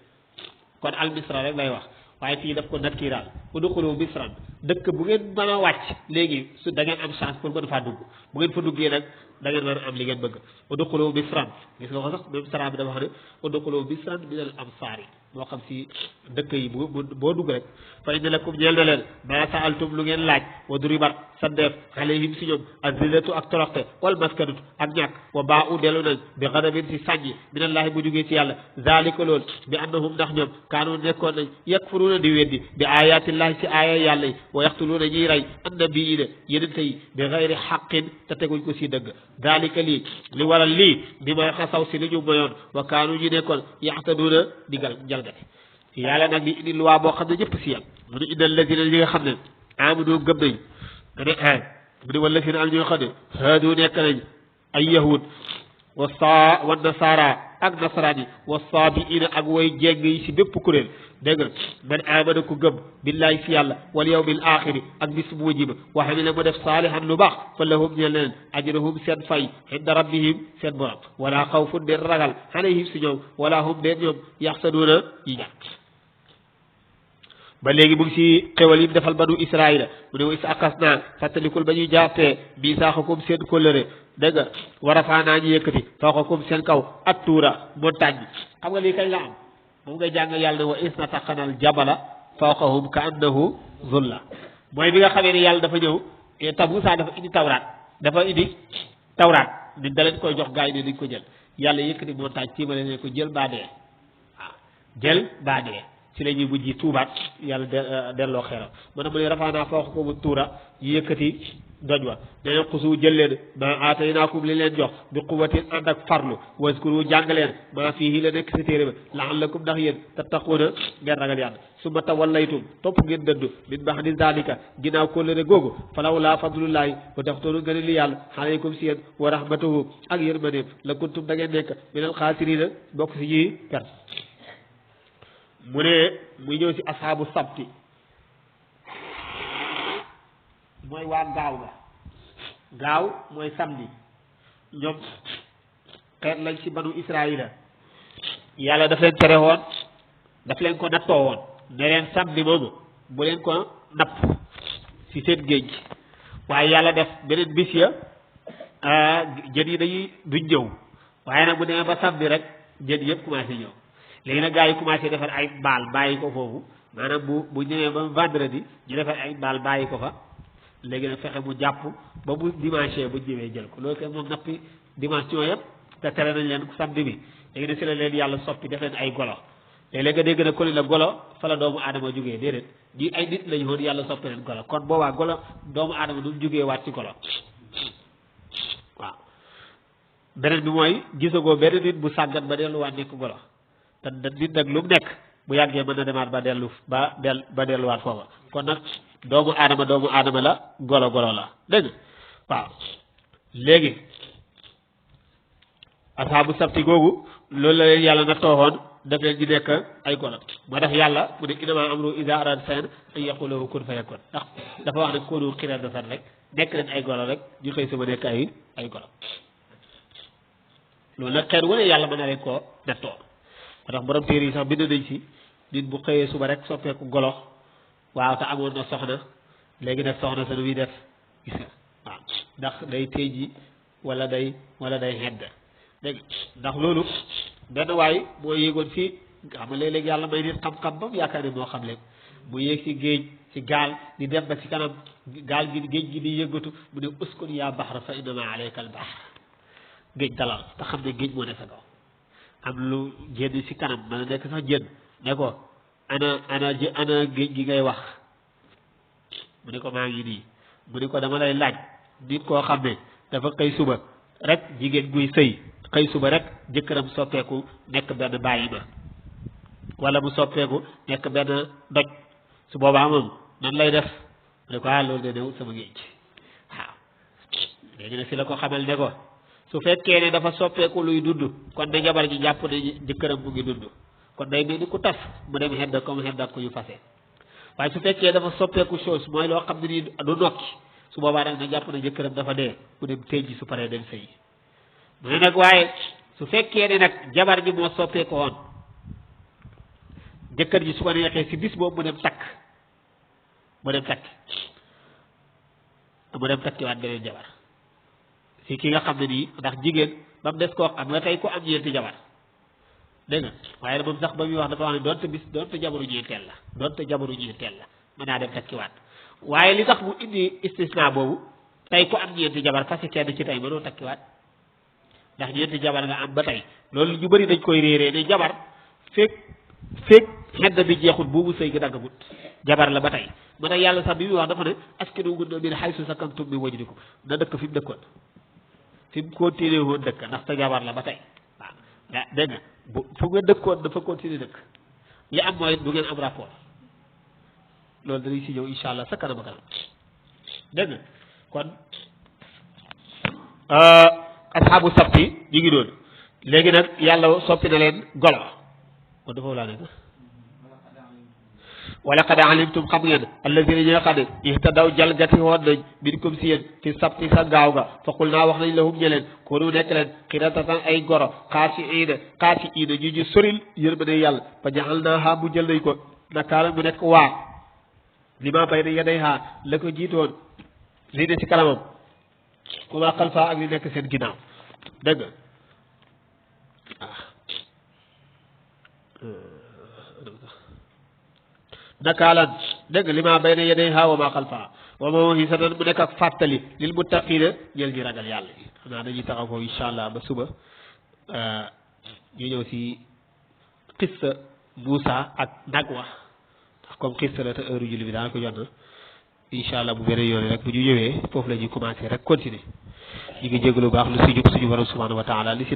kon al misra rek lay wax waaye fii daf ko nakkiiraal udxulu misran dëkk bu ngeen mën a wàcc léegi su da ngeen am chance pour mën faa dugg bu ngeen fa duggee nag da ngeen mën a am li ngeen bëgg udxulu misran gis nga ko sax même sara bi dafa wax ne udxulu misran min al amsaari moo xam si dëkk yi boo dugg rek fa inna lakum ñeel na leen maa saaltum lu ngeen laaj wa duribat sandeef alayhim si ñoom azillatu ak toroxte wal maskanatu ak ñàkk wa baa u dellu nañ bi xadabin si sànji minallahi bu jógee ci yàlla zalika lool bi annahum ndax ñoom kaanu nekkoon nañ yakfuruuna di weddi bi ayatillahi si aaya yàlla yi wa yaxtuluuna ñuy rey annabiyiina yenente yi bi xayri xaqin te teguñ ko si dëgg zalika lii li waral lii bi ma xasaw si li ñu mayoon wa kaanu ñu nekkoon yaxtaduuna digal jalgate yàlla nag di indi loi boo xam ne ñëpp si yam mu ne inna alladina ñi nga xam ne amanu gëm nañ nga ne mu ne wala si ne am ñoo xam ne haadu nekk nañ ay yahud wa nasara ak nasaraan yi wa saabiina ak way jéng yi si bépp kuréel dégg nga man amana ku gëm billahi si yàlla wal yawmil axiri ak bis bu mujj ba wa amila mu def saalihan lu baax fa lahum ñeel leen ajruhum seen fay inda rabbihim seen borom wala xawfun den ragal alayhim si ñoom wala hum den ñoom yaxsaduuna yi ñàkk ba léegi mu ngi si xewal yi defal banu israila mu ne wa is akas naa fàttalikul ba ñuy jàppee bii saaxakum seen kóllëre dégg nga war a faanaa ñu yëkkati fawqakum seen kaw at tuura montagne bi xam nga lii kañ la am moom ngay jàng yàlla ne wa is nataqanal jabala fawqahum ka annahu zulla mooy bi nga xamee ne yàlla dafa ñëw te Musaa dafa indi tawraat ni da leen koy jox gaa yi ne dañ ko jël yàlla yëkkati montagne tiimale ne ko jël baa dee waaw jël baa dee ci la ñuy mujj tuubaat yàlla delloo xeeram man mu ne rafaanaa fawqakum tuura ñu yëkkati doj wa dana xusu jël leen maa aataynaakum li leen jox bi quwwatin ànd ak farlu waskuru jàng leen maa fiihi la nekk si téere ba la'allakum ndax yéen tattaquuna ngeen ragal yàlla summa tawallaytum topp ngeen dëddu min ba'di zaalika ginnaaw kóllëre googu falawlaa fadlullaahi ba tax toonu gën a li yàlla alaykum si yéen wa rahmatuhu ak yërmandeem la kuntum da ngeen nekk minal xaasiriina bokk si ñuy perte mu ne muy ñëw si ashaabu sabti mooy waa gaaw ga gaaw mooy samedi ñoom xeet lañ ci banu israila yàlla daf leen tere woon daf leen ko nattoo woon ne leen samedi moomu bu leen ko napp ci seen géej gi waaye yàlla def beneen bis ya jën yi dañuy duñ ñëw waaye nag bu demee ba samedi rek jën yëpp commencé ñëw léegi nag gars yi commencé defar ay baal bàyyi ko foofu maanaam bu ñëwee ba vendredi ñu defar ay baal bàyyi ko fa léegi nag fexe mu jàpp ba bu dimanche bu ñëwee jël ko loolu kay moom nappi dimanche yëpp te tere nañ leen samedi bi léegi nag si la leen yàlla soppi def leen ay golo léeg-léeg nga dégg na ko ni la golo fa la doomu aadama jógee déedéet ñi ay nit lañu woon yàlla soppi leen golo kon boobaa golo doomu aadama du jógee waat ci golo waaw beneen bi mooy gisagoo benn nit bu sàggat ba delluwaat nekk golo te nit nag lu mu nekk bu yàggee mën na demaat ba delluwaat foofa kon nag doomu aadama la golo la dégg waaw léegi asaabu sabti googu loolu la leen yàlla na tooxoon def leen di nekk ay golo moo tax yàlla mu ne innamaa amruhu izaa araada shay'an an yaquula lahu kun fayakun ndax dafa wax ne kuunu qiradatan rek nekk leen ay golo rek ñu xëy sama nekk ay golo loolu nag xeet wu ne yàlla mën na leen koo nettoo moo tax borom téere yi sax bind nañ si nit bu xëyee suba rek soppeeku golo waaw te amoon na soxna léegi nag soxna sa nu muy def gis nga waaw ndax day téeji wala day xedd dégg ndax loolu benn waay moo yéegoon fii xam nga léeg-léeg yàlla may nit xam-xam ba mu yaakaar ne moo xam leen mu yéeg si géej si gaal di dem ba si kanam gaal gi géej gi di yëngatu mu ne uskun yaa baxra fa innama alayka al bahr géej dalal te xam ne géej moo ne sa kaw am lu génn si kanam mën a nekk sax jën ne ko ana géej gi ngay wax mu ne ko maa ngi nii mu ne ko dama lay laaj nit koo xam ne dafa xëy suba rek jigéen guy sëy xëy suba rek jëkkëram soppeeku nekk benn bàyyi ma wala mu soppeeku nekk benn doj su boobaa moom nan lay def ne ko loolu de newul sama géej waaw léegi ne si la ko xamal ne ko su fekkee ne dafa soppeeku luy dund kon ne jabar ji jàpp ne jëkkëram mu ngi dund kon day mel ni ku tas mu dem xedda comme xedda ko yu fase waaye su fekkee dafa soppeeku chose mooy loo xam ne nii du nokki su boobaa nag na jàpp ne jëkkëram dafa dee mu dem tëj ji su paree dem sëy mu ne nag waaye su fekkee ne nag jabar ji moo soppeeku woon jëkkër ji su ko neexee si bis boobu mu dem takkiwaat beneen jabar si ki nga xam ne nii ndax jigéen ba mu des koo xam nga tey ko am ñeenti jabar dégg nga waaye moom sax ba muy wax dafa wax ne doonte jabaru ñeenteel la mën naa dem takkiwaat waaye li tax mu indi istisna boobu tey ko am ñeenti jabar parce que kenn ci tey mënoo takkiwaat ndax ñeenti jabar nga am ba tey loolu ñu bëri dañ koy réeree ne jabar fekk xedd bi jeexul buubu sëy gi daggagut jabar la ba tey moo tax yàlla sax bi muy wax dafa ne askinuhunna min haysu sakantum min wajdikum na dëkk fi mu dëkkoon fi mu continué woon dëkk ndax sa jabar la ba tey waaw dégg nga fu nga dëkkoon dafa continué dëkk li am mooy du ngeen am rapport loolu danañ si ñëw incha allah sa kanam kanam dégg nga kon asxaabu sabti ñu ngi doon léegi nag yàlla soppi na leen golo kon dafa laa nekk wala qad alimtum xam ngeen alladina ñi nga xam ne ihtadaw jalgati woon nañ minkum si yéen fi sabti sa gaaw ga faqul naa wax nañ lahum ñe leen konu nekk leen xiratatan ay goro xaasiina ñu ñu soril yërmande yàlla fa jaxal naa haa mu jël nañ ko nakaala mu nekk waa li ma bay na yeday haa la ko jiitoon lii ne si kanamam ku ma xalfa ak li nekk seen ginnaaw dégg nga nakaalan dégg nga li ma bay na yeday haa wa ma xalfa wa ma hisatan mu nekk ak fàttali lil muttaqina ñel ñi ragal yàlla yi xanaa dañuy taxaw foofu incha allah ba suba ñu ñëw si xissa Moussa ak nag wax ndax comme xissa la te heure julli bi daana ko jot na incha allah bu beneen yoon rek bu ñu ñëwee foofu la ñuy commencé rek continuer ñu ngi jégalu baax lu si jub suñu borom subhanahu wa taala li si